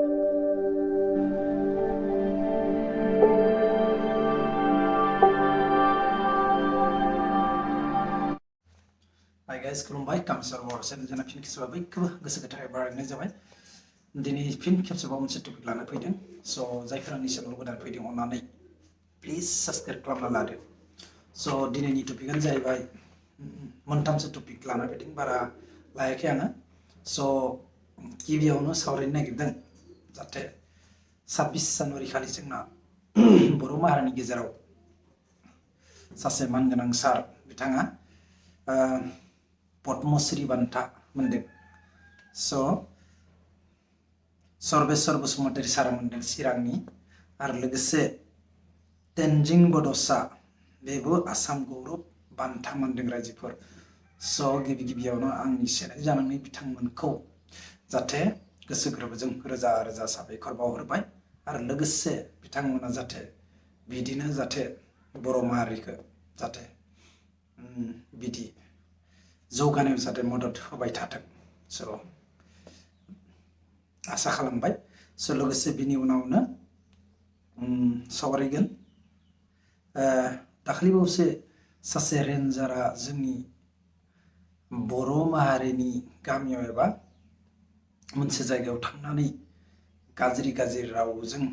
Hi guys, खुलुमबाय Sarbeswar चेनेलजों फिन खेबसेबाव बयखौबो गोसो गोथारै बारायनाय जाबाय। दिनै फिन खेबसेबाव मोनसे टपिक लाना फैदों। स' जायफोरा आंनि चेनेलाव गोदान फैदों अन्नानै प्लिज साबस्क्राइब खालामना लादो। स' दिनैनि टपिकआनो जाहैबाय मोनथामसो टपिक लाना फैदों, बारा लायाखै आङो। स' गिबियावनो सावरायनो नागिरदों जाहाथे 26 जानुवारि खालि जोंना बर' माहारिनि गेजेराव सासे मानगोनां सार बिथाङा पद्मश्री बान्था मोनदों। स' Sarbeswar Basumatary सारा मोनदों चिरांनि, आरो लोगोसे Tenzing Bodosa बेबो आसाम गौरब बान्था मोनदों रायजोफोर। स' गिबियावनो आंनि चेनेल जानानै बिथांमोनखौ जाहाथे गोसो गोरबोजों रोजा रोजा साबायखर बावहरबाय, आरो लोगोसे बिथांमोना जाहाथे बिदिनो जाहाथे बर' माहारिखौ जाहाथे बिदि जौगानायाव जाहाथे मदद होबाय थाथों। स' आसा खालामबाय। स' लोगोसे बिनि उनावनो सावरायगोन दाखालिबावसो सासे रेन्जारा जोंनि बर' माहारिनि गामियाव एबा मोनसे जायगायाव थांनानै गाज्रि रावजों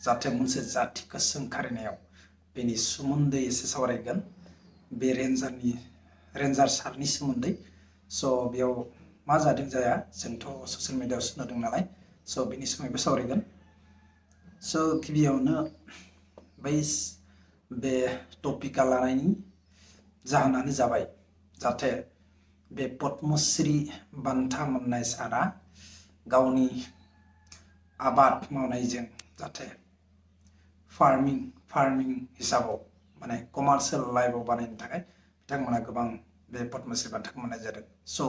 जाहाथे मोनसे जातिखौ सोंखारिनायाव बेनि सोमोन्दै एसे सावरायगोन। बे रेन्जार सारनि सोमोन्दै। स' बेयाव मा जादों जाया जोंथ' ससियेल मिडियायावसो नुदों नालाय, स' बिनि सोमोन्दैबो सावरायगोन। स' गिबियावनो बे टपिकआ लानायनि जाहोनानो जाबाय जाहाथे बे पद्मश्री बान्था मोननाय सारा गावनि आबाद मावनायजों जाहाथे फार्मिं हिसाबाव माने कमार्शियेल लाइफआव बानायनो थाखाय बिथांमोना गोबां बे पद्मश्री बान्थाखौ मोननाय जादों। स'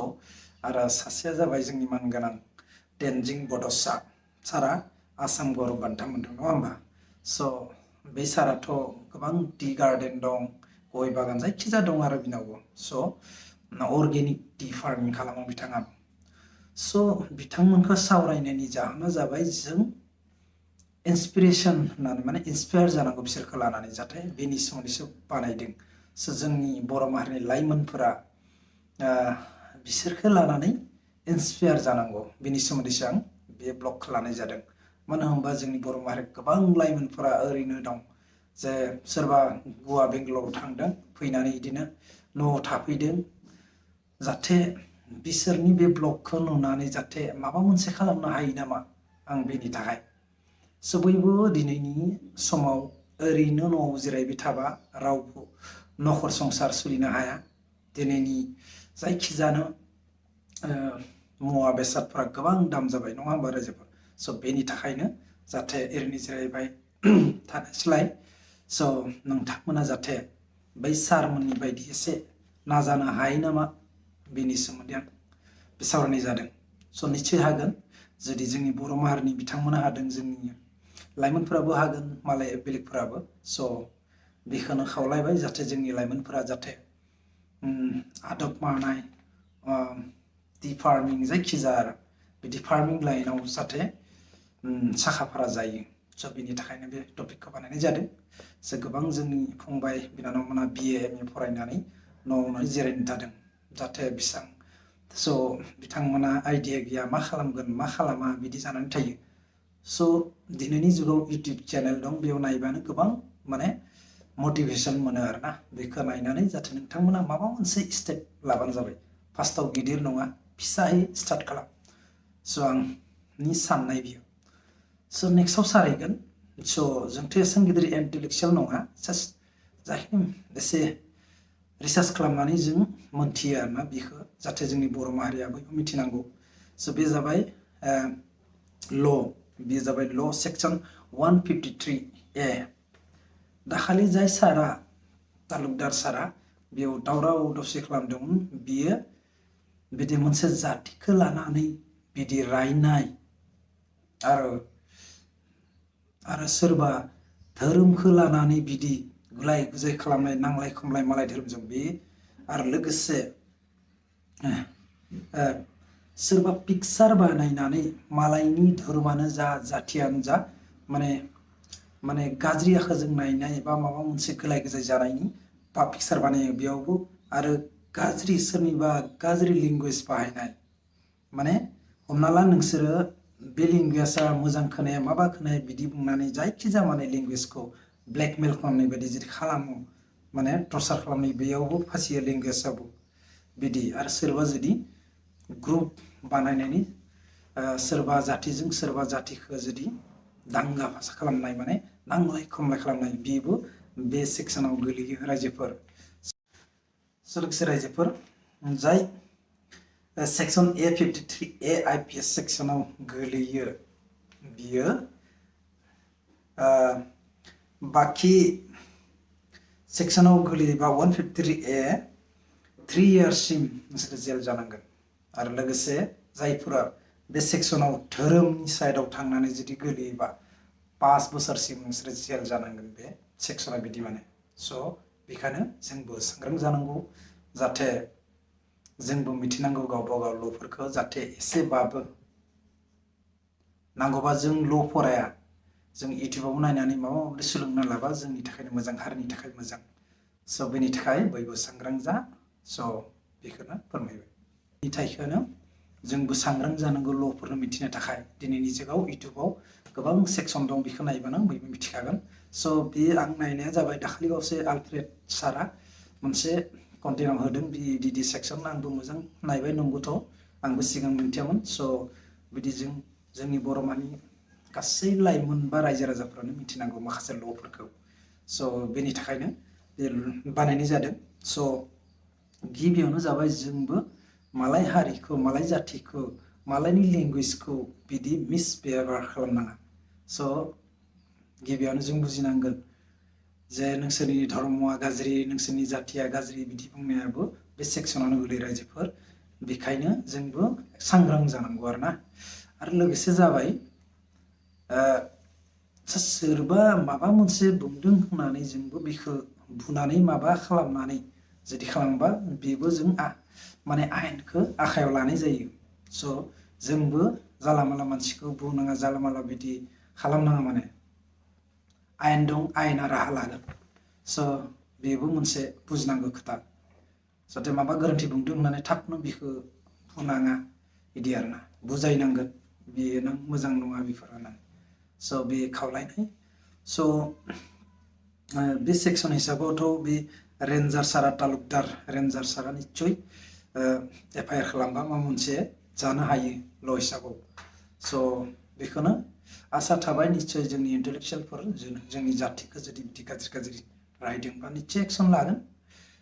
आरो सासेया जाबाय जोंनि मानगोनां Tenzing Bodosa सारा आसाम गौरब बान्था मोनदों, नङा होमबा? स' बे साराथ' गोबां टि गार्डेन दं, गय बागान जायखिजाया दं आरो बिनावबो। स' अर्गेनिक टि फार्मिं खालामो बिथाङा। स' बिथांमोनखौ सावरायनायनि जाहोना जाबाय जों इन्सपिरेसन होननानै माने इन्सपायार जानांगौ बिसोरखौ लानानै, जाहाथे बेनि सोमोन्दैसो बानायदों। स' जोंनि बर' माहारिनि लाइमोनफोरा बिसोरखौ लानानै इन्सपायार जानांगौ, बेनि सोमोन्दैसो आं बे ब्लगखौ लानाय जादों। मानो होनबा जोंनि बर' माहारि गोबां लाइमोनफोरा ओरैनो दं, जे सोरबा गवा बेंगलराव थांदों, फैनानै बिदिनो न'आव थाफैदों। जाहाथे बिसोरनि बे ब्लगखौ नुनानै जाहाथे माबा मोनसे खालामनो हायो नामा, आं बेनि थाखाय। स' बयबो दिनैनि समाव ओरैनो न'आव जिरायबाय थाबा रावबो नखर संसार सोलिनो हाया। दिनैनि जायखिजाया मुवा बेसादफ्रा गोबां दाम जाबाय, नङा होमबा रायजोफोर? स' बेनि थाखायनो जाहाथे ओरैनो जिरायबाय थास्लाय स' नोंथांमोना जाहाथे बै सारमोननि बायदि एसे नाजानो हायो नामा, बेनि सोमोन्दै आं बे सावरायनाय जादों। स' निस्सय हागोन, जुदि जोंनि बर' माहारिनि बिथांमोना हादों, जोंनि लाइमोनफोराबो हागोन, मालाय बेलेगफोराबो। स' बेखौनो खावलायबाय जाहाथे जोंनि लाइमोनफोरा जाहाथे आदब मावनाय टि फार्मिं जायखिजाया बिदि फार्मिं लाइनाव जाहाथे साखा-फारा जायो। स' बिनि थाखायनो बे टपिकखौ बानायनाय जादों। स' गोबां जोंनि फंबाय बिनानावमोना BA MA फरायनानै न'आवनो जिरायनो थादों, जाहाथे बेसेबां। स' बिथांमोना आइडिया गैया, मा खालामगोन मा खालामा बिदि जानानै थायो। स' दिनैनि जुगाव इउटुब चेनेल दं, बेयाव नायबानो गोबां माने मटिभेसन मोनो आरोना। बेखौ नायनानै जाहाथे नोंथांमोना माबा मोनसे स्टेप लाबानो जाबाय। फार्स्टआव गिदिर नङा, फिसायै स्टार्ट खालाम। स' आंनि साननाय बियो। स' नेक्स्टआव सारायगोन। स' जोंथ' एसेबां गिदिर इन्टेलेक्सुयेल नङा, जास्ट जाखिनि एसे रिसार्च खालामनानै जों मोनथियो आरोना बेखौ, जाहाथे जोंनि बर' माहारिया बयबो मिथिनांगौ। स' बे जाबाय बेयो जाबाय ल' सेक्सन 153A। दाखालि जाय सारा तालुकदार सारा बेयाव दावराव दावसि खालामदोंमोन, बियो बिदि मोनसे जातिखौ लानानै बिदि रायनाय आरो सोरबा धोरोमखौ लानानै बिदि गुलाय गुजाय खालामनाय, नांलाय खमलाय मालाय धोरोमजों, बे आरो लोगोसे सोरबा पिक्सार बानायनानै मालायनि धोरोमानो जा जाथियानो जा माने गाज्रि आखोजों नायनाय बा माबा मोनसे गोलाय गोजाय जानायनि बा पिक्सार बानायो बेयावबो आरो गाज्रि सोरनिबा गाज्रि लेंगुवेज बाहायनाय माने हमना ला नोंसोरो बे लेंगुवेजआ मोजां खोनाया माबा खोनाया बिदि बुंनानै जायखिजाया माने लेंगुवेजखौ ब्लेकमेल खालामनाय बायदि जुदि खालामो माने टर्चार खालामनाय बेयावबो फासियो लेंगुवेजआवबो बिदि आरो सोरबा जुदि ग्रुप बानायनायनि सोरबा जातिजों सोरबा जातिखौ जुदि दांगा फासा खालामनाय माने नांलाय खमलाय खालामनाय बेबो बे सेक्सनाव गोलैयो रायजोफोर लोगोसे रायजोफोर जाय सेक्सन A53A IPS सेक्सनाव गोलैयो बियो बाखि सेक्सनाव गोलैयोबा 153A 3 इयार्ससिम नोंसोर जेल जानांगोन आरो लोगोसे जायफोरा बे सेक्सनाव धोरोमनि साइडआव थांनानै जुदि गोलैयोबा 5 बोसोरसिम नोंसोर जेल जानांगोन बे सेक्सना बिदि माने स' बेखायनो जोंबो सांग्रां जानांगौ जाहाथे जोंबो मिथिनांगौ गावबा गाव ल'फोरखौ जाहाथे एसेबाबो नांगौबा जों ल' फराया जों इउटुबाव नायनानै माबा माबि सोलोंना लाबा जोंनि थाखायनो मोजां हारिनि थाखाय मोजां स' बेनि थाखाय बयबो सांग्रां जा स' बेखौनो फोरमायबाय बेनि थाखायनो जोंबो सांग्रां जानांगौ ल'फोरखौ मिथिनो थाखाय दिनैनि जुगाव इउटुबाव गोबां सेक्सन दं बेखौ नायबानो बयबो मिथिखागोन स' बे आं नायनाया जाबाय दाखालिबावसो आलफ्रेड सारा मोनसे कन्टेन्टआव होदों बिदि सेक्सन आंबो मोजां नायबाय नंगौथ' आंबो सिगां मिथियामोन स' बिदिजों जोंनि बर' मानि गासै लाइमोन बा रायजो राजाफ्रानो मिथिनांगौ माखासे ल'फोरखौ स' बेनि थाखायनो बे बानायनाय जादों स' गिबियावनो जाबाय जोंबो मालाय हारिखौ मालाय जाथिखौ मालायनि लेंगुवेजखौ बिदि मिसबिहेभियार खालामनाङा स' गिबियावनो जों बुजिनांगोन जे नोंसोरनि धर्मआ गाज्रि नोंसोरनि जाथिया गाज्रि बिदि बुंनायाबो बे सेक्सनावनो गोलैयो रायजोफोर बेखायनो जोंबो सांग्रां जानांगौ आरो लोगोसे जाबाय सोरबा माबा मोनसे बुंदों होननानै जोंबो बेखौ बुनानै माबा खालामनानै जुदि खालामबा बेबो जों माने आयेनखौ आखायाव लानाय जायो स' जोंबो जाला माला मानसिखौ बुंनाङा जाला माला बिदि खालामनाङा माने आयेन दं आयेना राहा लागोन स' बेबो मोनसे बुजिनांगौ खोथा जाहाथे माबा गोरोन्थि बुंदों होननानै थाबनो बिखौ बुंनाङा बिदि आरोना बुजायनांगोन बेयो नों मोजां नङा बेफोर होननानै स' बे खावलायनाय स' बे सेक्सन हिसाबावथ' बे रेन्जार सारा तालुकदार रेन्जार सारा निस्सय FIR खालामबा माबा मोनसे जानो हायो ल' हिसाबाव स' बेखौनो आसा थाबाय निस्सय जोंनि इन्टेलेक्सुयेलफोर जोंनि जाथिखौ जुदि बिदि गाज्रि गाज्रि रायदोंबा निस्सय एक्सन लागोन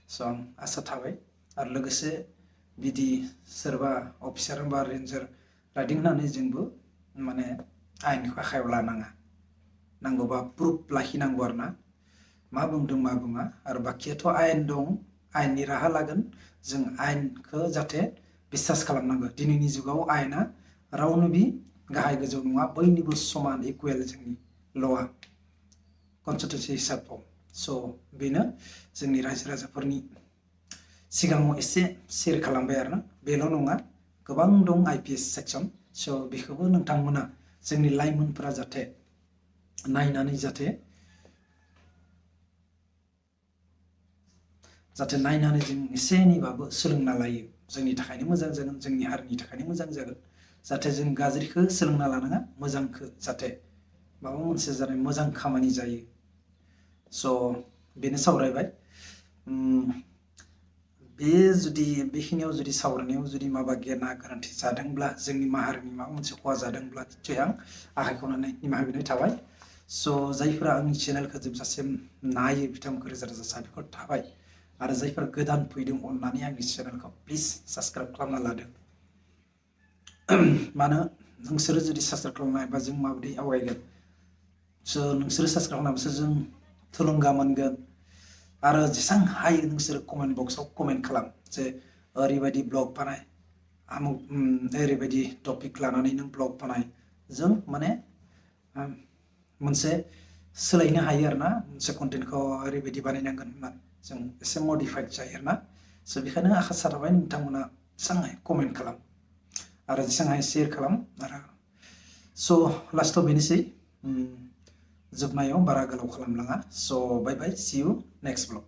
स' आं आसा थाबाय आरो लोगोसे बिदि सोरबा अफिसार बा रेन्जार राइदिं होननानै जोंबो माने आयेनखौ आखायाव लानाङा नांगौबा प्रुफ लाखिनांगौ आरो ना मा बुंदों मा बुङा आरो बाखियाथ' आयेन दं आयेननि राहा लागोन जों आयेनखौ जाहाथे बिसास खालामनांगौ दिनैनि जुगाव आयेना रावनोबो गाहाय गोजौ नङा बयनिबो समान इकुवेल जोंनि ल'आ कनस्टिटिउसन हिसाबाव स' बेनो जोंनि रायजो राजाफोरनि सिगाङाव एसे शेयार खालामबाय आरोना बेल' नङा गोबां दं IPS सेक्सन स' बेखौबो नोंथांमोना जोंनि लाइमोनफोरा जाहाथे नायनानै जाहाथे नायनानै जों एसे एनैबाबो सोलोंना लायो जोंनि थाखायनो मोजां जागोन जोंनि हारिनि थाखायनो मोजां जागोन जाहाथे जों गाज्रिखौ सोलोंना लानाङा मोजांखौ जाहाथे माबा मोनसे जानाय मोजां खामानि जायो स' बेनो सावरायबाय बे जुदि बेखिनियाव जुदि सावरायनायाव जुदि माबा गेना गोरोन्थि जादोंब्ला जोंनि माहारिनि माबा मोनसे खहा जादोंब्ला निस्सय आं आखाइ खनानै निमाहा बिनाय थाबाय स' जायफोरा आंनि चेनेलखौ जोबजासिम नायो बिथांमोनखौ रोजा रोजा साबायखर थाबाय आरो जायफोर गोदान फैदों अननानै आंनि चेनेलखौ प्लिज साबस्क्राइब खालामना लादो मानो नोंसोरो जुदि साबस्क्राइब खालामना हायोबा जों माबायदि आवगायगोन स' नोंसोरो साबस्क्राइब खालामनासो जों थुलुंगा मोनगोन आरो जेसां हायो नोंसोरो कमेन्ट बक्सआव कमेन्ट खालाम जे ओरैबायदि ब्लग बानाय आमुक ओरैबायदि टपिक लानानै नों ब्लग बानाय जों माने मोनसे सोलायनो हायो आरोना मोनसे कन्टेन्टखौ ओरैबायदि बानायनांगोन होननानै जों एसे मडिफाइड जायो आरोना स' बेखायनो आसा थाबाय नोंथांमोना जेसां हायो कमेन्ट खालाम आरो जेसेबां शेयार खालाम आरो स' लास्टआव बेनोसै जोबनायाव बारा गोलाव खालामलाङा स' बाय बाय सि इउ नेक्स्ट ब्लग